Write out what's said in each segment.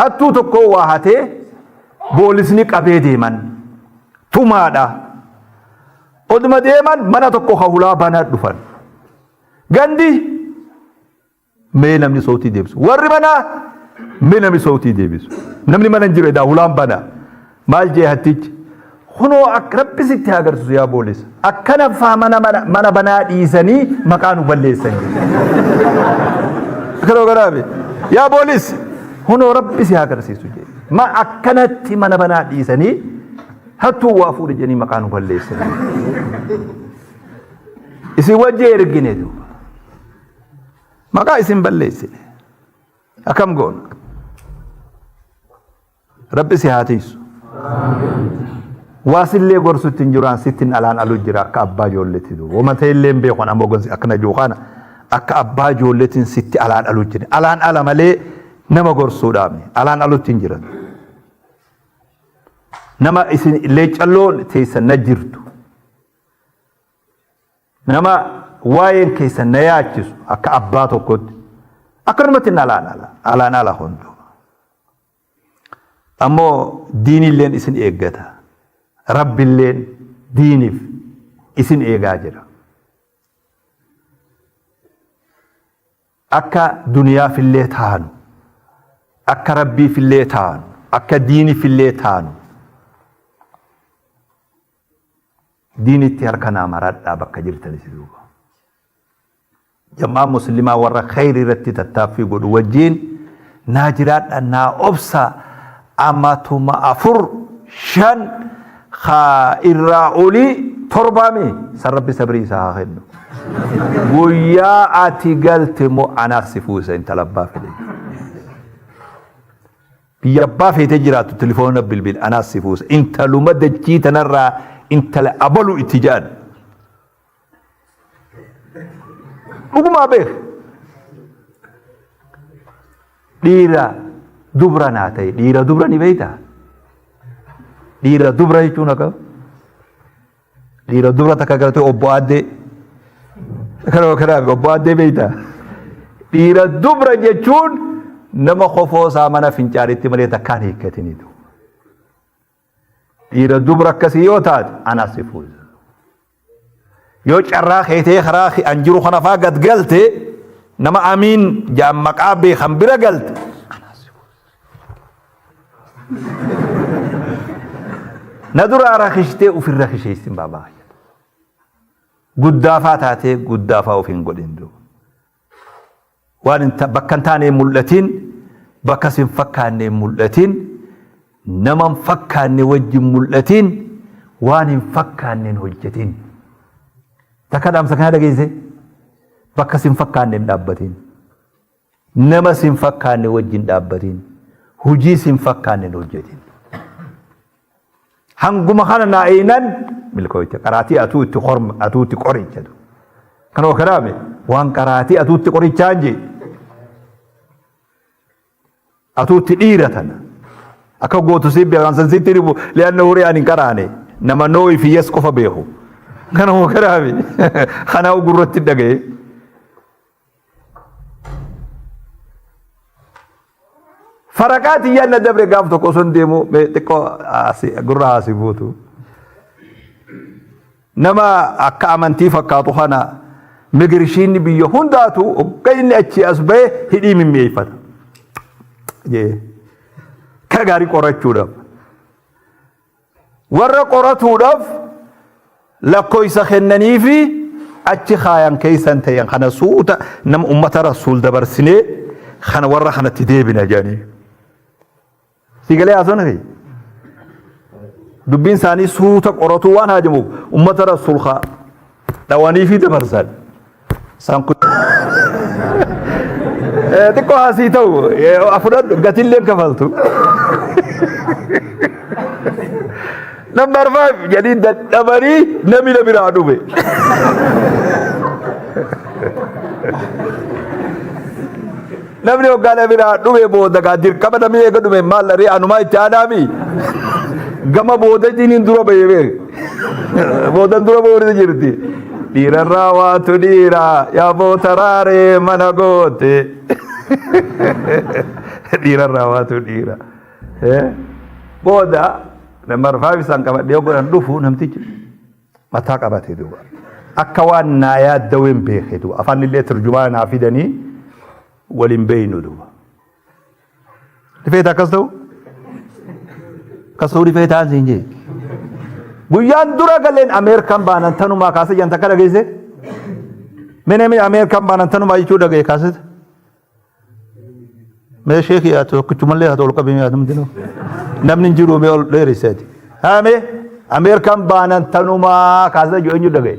Hattuu tokko waa hatee boolisni qabee deeman. Tumaadha. Oduma deeman mana tokko ka hulaa banaa dhufan. Gandi mee namni sootii deebisu. Warri manaa mee namni sootii deebisu. Namni mana hin jiru edaa hulaan banaa. Maal jee hattichi? Kunoo akka rabbi sitti haa agarsiisu yaa boolisa. Akkana faa mana mana mana banaa dhiisanii maqaa nu balleessan. Akkana garaabe. Yaa boolis kunoo rabbi si haa agarsiisu jee. Ma akkanatti mana banaa dhiisanii hattuu waa fuudhe jedhanii maqaa nu balleessan. Isin wajji ergine duuba. Maqaa isin balleessine. Akkam goona? Rabbi si haa tiisu. Waa sillee gorsutti hin jiraan sittin alaan alu jira akka abbaa ijoolleetti duuba. Wama ta'e illee hin beeku amma gonsi akkana jiru kana akka abbaa ijoolleetiin sitti alaan alu jira. Alaan ala malee nama gorsuudhaami. Alaan alutti hin jiran. Nama isin leecalloon teessan na jirtu. Nama waa'een keessan na yaachisu akka abbaa tokkotti. Akkanumatti alaan ala. Alaan ala hunduu. Ammoo diinilleen isin eeggata. Rabbilleen diiniif isin eegaa jira. Akka duniyaafillee taanu, akka rabbiifillee taanu, akka diinifillee taanu. Diinitti harka naa maradhaa bakka jirtanis duuba. Jam'aa muslimaa warra kheyrii irratti tattaaffii godhu wajjiin naa jiraadha naa obsa amatuma 4 5 kaa irraa olii torbaami san rabbi sabrii isaa haa kennu. Guyyaa ati galte moo anaaf si fuusa intala abbaa fedhe. Biyya abbaa feetee jiraattu tilifoona bilbil anaaf si fuusa intaluma dachii tanarraa intala abalu itti jedhan. Dhugumaa beek. Dhiira dubra naa ta'e dhiira dubra ni beektaa? Dhiira dubra jechuun akkam? Dhiira dubra takka gartee obbo Aaddee. Kanuma kanaaf obbo Aaddee beektaa? Dhiira dubra jechuun nama kofoo isaa mana fincaanitti malee takkaan hiikkatiniitu. Dhiira dubra akkasii yoo taate anaas si fuudha. Yoo carraa keetee karaa an jiru kana faa gad galte nama amiin jaan maqaa beekan bira galte anaas si fuudha. Na duraa rakishtee ofin rakisheessin baabaa. Guddaafaa taatee guddaafaa of hin godhin duuba. Waan hin bakka hin taane hin mul'atin, bakka sin fakkaanne hin mul'atin, nama hin fakkaanne wajjin mul'atin, waan hin fakkaanne hin hojjetin. Takka dhaamsa kana dhageesse? Bakka sin fakkaanne hin dhaabbatin. Nama sin fakkaanne wajjin dhaabbatin. Hojii sin fakkaanne hin hojjetin. Hanguma kana naa eeynan milkooyte qaraatii atuu itti korma atuu itti qoricha du. Kanuma kanaame waan qaraatii atuu itti qorichaan jee. Atuu itti dhiira tana. Akka gootu si beekan san sitti ribu li'anna horii ani hin qaraane nama nooyi fi yes qofa beeku. Kanuma kanaame kanaa gurratti dhaga'e. Faraqaa tiyyaan na dabre gaaf tokko osoo hin deemu mee xiqqoo gurra haasi buutu. Nama akka amantii fakkaatu kana migirishiinni biyya hundaatu hogga inni achii as bahe hidhii mimmi'eeffata. Jee. Kara gaarii qorachuudhaaf. Warra qoratuudhaaf lakkoysa kennaniifi achi kaayan keessan ta'e kana suuta nama ummata rasuul dabarsinee kana warra kanatti deebina jedhanii. Si galee haasawni kiyya? Dubbiin isaanii suuta qoratuu waan haajamuuf ummata rasuul haa dhawaniifi dabarsan. Isaan kun xiqqoo haasii ta'u fudhadhu gatillee kafaltu. Number 5 jedhii dadhabanii namni na biraa dhufe. Namni hoggaa na biraa dhume booda gaa dirqama namni eega dhume maal dharee anumaa itti aanaami. Gama boodatiin hin dura bahee beek. Boodan dura booda jirti. Dhiirarraa waatu dhiira yaa bootaraaree mana goote. Dhiirarraa waatu dhiira. Booda number 5 isaan qabadhee yoo godhan dhufu namtichi mataa qabate duuba. Akka waan naa yaaddaween beeke duuba. Afaan illee turjumaa naa fidanii waliin beeynu duuba. Rifeeta akkas ta'u? Akkas ta'uu rifeetaan siin jee. Guyyaan dura galeen Ameerikaan baanan tanumaa kaasee jan takka dhageesse? Mee namni Ameerikaan baanan tanumaa jechuu dhagaye kaasete? Mee sheekii haa tokkichumallee haa ol qabee haa namni namni hin jiru mee ol dheeriseeti. Haa mee Ameerikaan baanan tanumaa kaasee jiru eenyu dhagaye?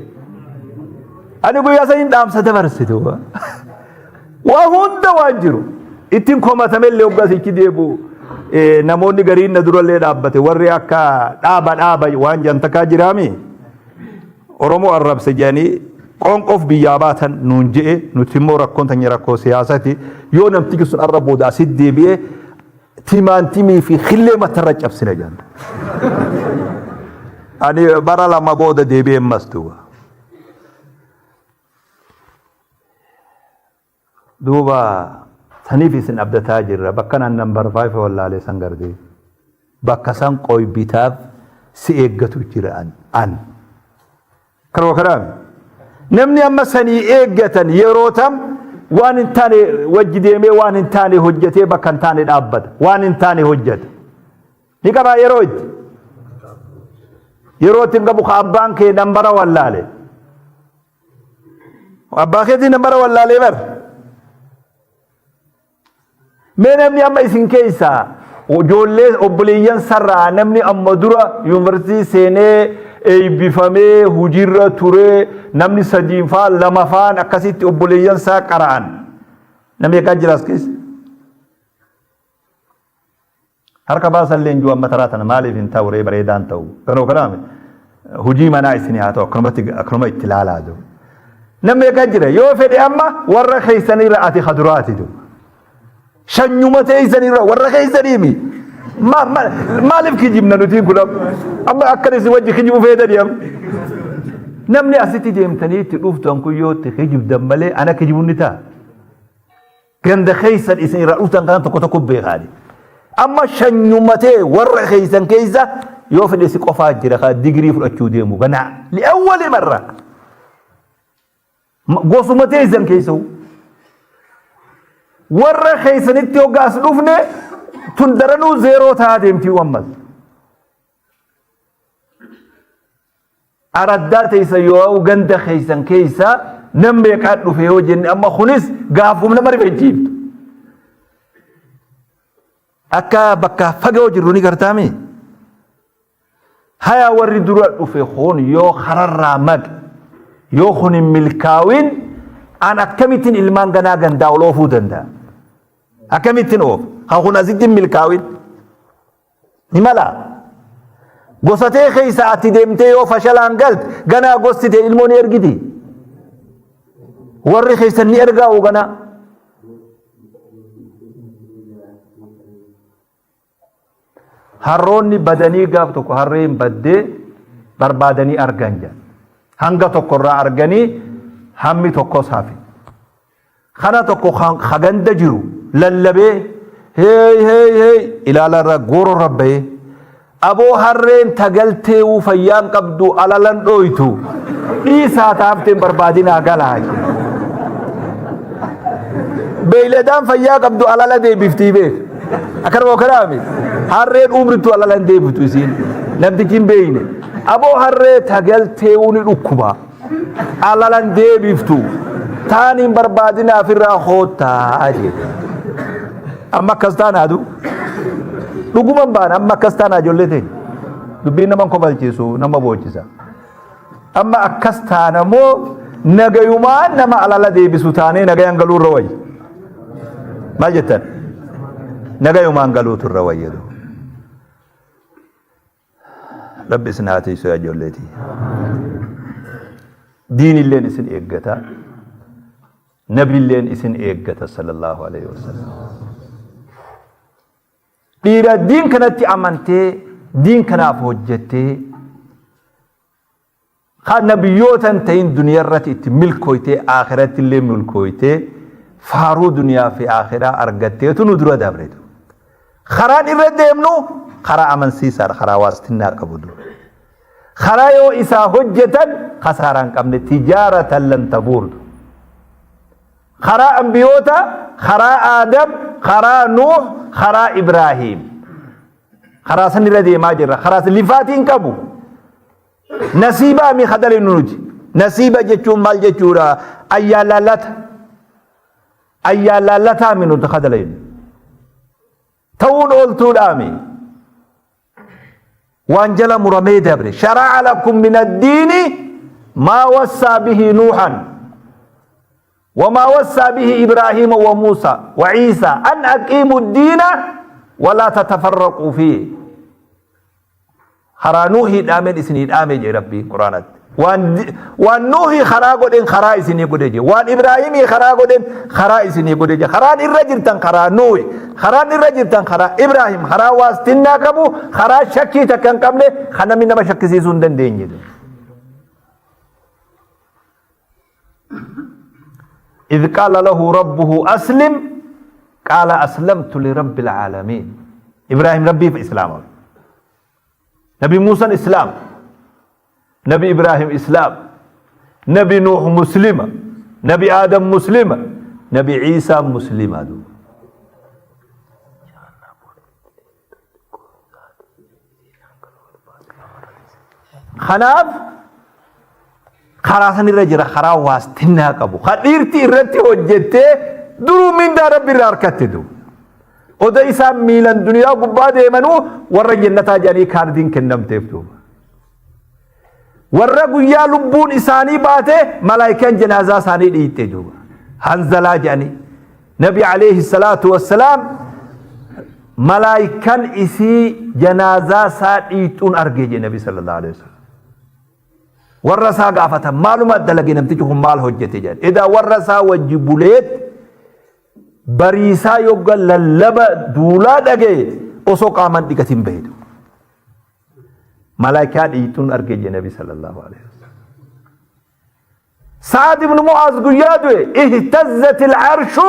Ani guyyaa saniin dhaamsa dabarsitu. Waa hunda waan jiru. Ittiin komatamellee hoggaa sichi deebi'u namoonni gariin na durallee dhaabbate warri akka dhaaba dhaaba waan jedhan takkaa jiraami. Oromoo arrabse jedhanii qoonqoof biyyaa baatan nuun je'e nuti immoo rakkoon tanya rakkoo siyaasati yoo namtichi sun arra booda asitti deebi'e timaantimii fi killee matarra cabsina jedhan. Ani bara lama booda deebi'ee ammas duuba. Duuba saniif isin abdataa jirra. Bakka nan number 5 wallaalee san gartee. Bakka san qoybitaaf si eeggatu jira an. An. Karoo karaami. Namni amma sanii eeggatan yeroo tam waan hin taane wajji deemee waan hin taane hojjetee bakka hin taane dhaabbata. Waan hin taane hojjeta. Ni qabaa yeroo itti. Yeroo itti hin qabu ka abbaan kee nambara wallaale. Abbaa keetii nambara wallaalee bar. Mee namni amma isin keessaa ijoollee obboleeyyan sarraa namni amma dura yuunivarsiitii seenee eebbifamee hojiirra turee namni sadiin faa lama faan akkasitti obboleeyyan isaa qara'an. Namni eegaa jira as keessa. Harka baasan leenjuu amma taraa tana maaliif hin ta'u ree bareedaan ta'u. Kanoo kanaame hojii manaa isin haa ta'u akkanumatti akkanuma itti laalaa jiru. Namni eegaa jira yoo fedhe amma warra keessanirra ati kaduraati jiru. Shanyuma teessanirra warra keessaniimi. Maaliif kijibna nutiin kun amma akkan isin wajji kijibu feetanii amma. Namni asitti deemtanii itti dhuftan kun yoo itti kijibdan malee ana kijibuun ni ta'a. Ganda keessan isin irraa dhuftan kana tokko tokko beekaani. Amma shanyuma ta'e warra keessan keessa yoo fedhe si qofaa jira ka digirii fudhachuu deemu ganaa li'awwali marra. Gosuma teessan keessa warra keessanitti hoggaas dhufne tun daranuu zeeroo ta'aa deemtii ammas. Araddaa teessan yoo ganda keessan keessa nam meeqaa dhufe yoo jenne amma kunis gaafuma nama rifachiiftu. Akka bakka fagoo jirru ni gartaami. Haya warri dura dhufe kun yoo kararraa maqe yoo kun hin milkaawin an akkamittiin ilmaan ganaa gandaa ol oofuu danda'a? Akkamittiin oofa? Kan kun asitti hin milkaawin. Ni mala. Gosa tee keessa ati deemtee yoo fashalaan galte ganaa gosti tee ilmoo ni ergiti. Warri keessan ni ergaa'u ganaa. Harroonni badanii gaaf tokko harreen baddee barbaadanii argan jedha. Hanga tokko irraa arganii hammi tokkos hafe. Kana tokko ka ganda jiru lallabee heey heey heey ilaala irra gooroo irra bahee aboo harreen tagalteewuu fayyaan qabdu alalan dhooytu dhiisaa taafteen barbaadinaa galaa jedhe. Beeyladaan fayyaa qabdu alala deebiftii beek. Akkanuma kanaami harreen umrittu alala hin deebiftu isiin namtichi hin beeyne. Aboo harree tagalteewuu ni dhukkuba. Alalan deebiftu taan hin barbaadinaaf irraa koottaa jedhe. Amma akkas taana adu. Dhuguman baana amma akkas taana ijoollee teenya. Dubbiin nama kofalchiisu nama boochisa. Amma akkas taana moo nagayumaan nama alala deebisu taanee nagayan galuu irra wayya. Maal jettan? Nagayumaan galuutu irra wayya. Rabbi isin haa tiisu yaa ijoollee tiyya. Diinilleen isin eeggata. Nabilleen isin eeggata sallallahu alaihi wasallam. Dhiira diin kanatti amantee diin kanaaf hojjettee kan nabiyyoota hin ta'in duniyaa irratti itti milkooytee akhiratti illee milkooytee faaruu duniyaa fi akhiraa argatteetu nu dura dabretu. Karaan irra deemnu karaa amansiisaadha, karaa waastinnaa qabu dura. Karaa yoo isaa hojjetan kasaaraa hin qabne, tijaaratan lan tabuur. Karaa ambiyoota, karaa Aadam, karaa Nuuh, karaa Ibraahiim. Karaa san irra deemaa jirra. Karaa san lifaatii hin qabu. Nasiibaa mi kadalinu nuti. Nasiiba jechuun maal jechuudha? Ayyaan laallata. Ayyaan laallataa mi nuti kadalaynu. Ta'uun ooltuudhaami. Waan jala muramee dabre. Shara'a lakum min addiini maa wassaa bihi Nuuhan. Wamaa wassaa bihi Ibraahiima wa Muusaa wa Iisaa an aqiimu diina walaa tatafarraquu fiihi. Karaa Nuuhii dhaameen isinii dhaame jee Rabbiin Quraanatti. Waan Nuuhii karaa godheen karaa isinii godhe jee. Waan Ibraahimii karaa godheen karaa isinii godhe jee. Karaan irra jirtan karaa Nuuhi. Karaan irra jirtan karaa Ibraahim. Karaa waastinnaa qabu, karaa shakkii takka hin qabne, kan namni nama shakkisiisuu hin dandeenye. إذ قال له ربه أسلم قال أسلمت لرب العالمين. إبراهيم ربي في إسلام، نبي موسى إسلام، نبي إبراهيم إسلام، نبي نوح مسلمة، نبي آدم مسلمة، نبي عيسى مسلمة. Kanaaf karaa san irra jira, karaa waastinnaa qabu. Ka dhiirti irratti hojjettee duruu mindaa Rabbi irraa harkatte du. Oda isaan miilan duniyaa gubbaa deemanuu warra jannataa jedhanii kaardiin kennamteef duuba. Warra guyyaa lubbuun isaanii baate malaayikaan janaazaa isaanii dhiitte duuba. Hanzalaa jedhanii. Nabi alayhi salaatu wassalaam malaayikaan isii janaazaa isaa dhiixuun argee jedhe Nabi sallallahu alayhi wasallam. Warra isaa gaafatan, maaluma dalage namtichi kun, maal hojjete jedhan. Edaa warra isaa wajji buleet bariisaa yogga lallaba duulaa dhagaye osoo qaaman dhiqatin bahe. Malaayikaa dhiixuun argee jedhe Nabi sallallahu alayhi wasallam. Sa'ad ibn Mu'aaz guyyaa du'e, ihtazzat al-arshu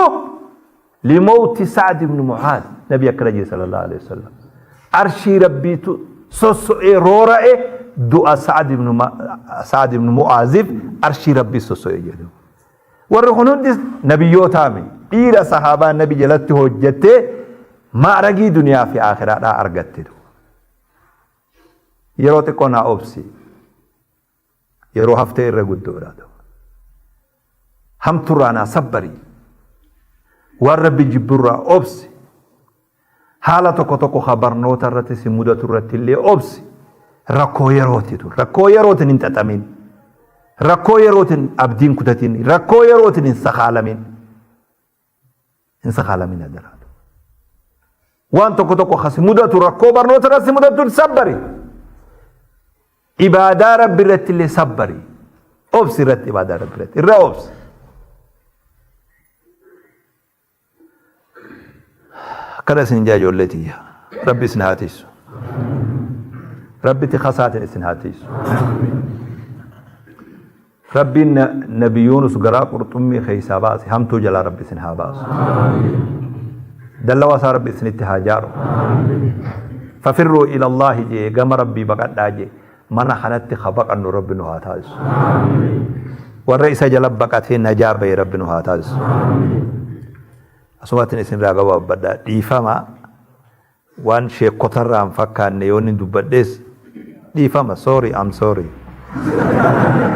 limawti Sa'ad ibn Mu'aaz. Nabi akkana jedhe sallallahu alayhi wasallam. Arshii Rabbiitu sosso'ee roora'e du'a Sa'ad ibn Mu'aaziif, arshii Rabbii sosso'ee jedhu. Warri kun hundi nabiyyootaami. Dhiira sahaabaa nabi jalatti hojjettee ma'ragii duniyaa fi aakhiraadhaa argatte. Yeroo xiqqoo naa obsi. Yeroo haftee irra guddoodha. Hamturraa naa sabbari. Waan Rabbi jibburraa obsi. Haala tokko tokko ka barnoota irratti si mudatu irratti illee obsi. Rakkoo yerooti tun. Rakkoo yerootiin hin xaxamin. Rakkoo yerootiin abdiin kutatin. Rakkoo yerootiin hin sakaalamin. Hin sakaalamin adaraatu. Waan tokko tokko kasi mudatu, rakkoo barnoota irratti si mudatu sabbari. Ibaadaa Rabbi irratti illee sabbari. Obsi irratti, ibaadaa Rabbi irratti. Irra obsi. Akkana isin jaa ijoollee tiyya. Rabbi isin haa tiisu. Rabbi tikasaatiin isin haa tiisu. Rabbiin Nabi Yuunus garaa qurxummii keessaa baase, hamtuu jalaa Rabbi isin haa baasu. Dallawaa isaa Rabbi isinitti haa jaaru. Fafirruu ilallaahi jee, gama Rabbii baqadhaa jee, mana kanatti ka baqannu Rabbi nu haa taasisu. Warra isa jala baqatee najaa bahe Rabbi nu haa taasisu. Asumattiin isin irraa gabaabbadha. Dhiifama, waan sheekotarraa hin fakkaanne yoo inni dubbadhees dhiifama. Sorry, I'm sorry.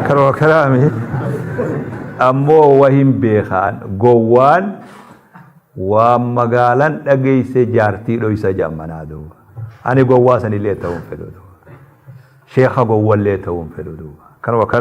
Karoo karaami. Ammoo wahin beekaan, gowwaan waan magaalaan dhageesse jaartii dhoysa jammanaa duuba. Ani gowwaa sanillee ta'uu hin fedhu duuba. Sheeka gowwallee ta'uu hin fedhu duuba. Karoo karaa.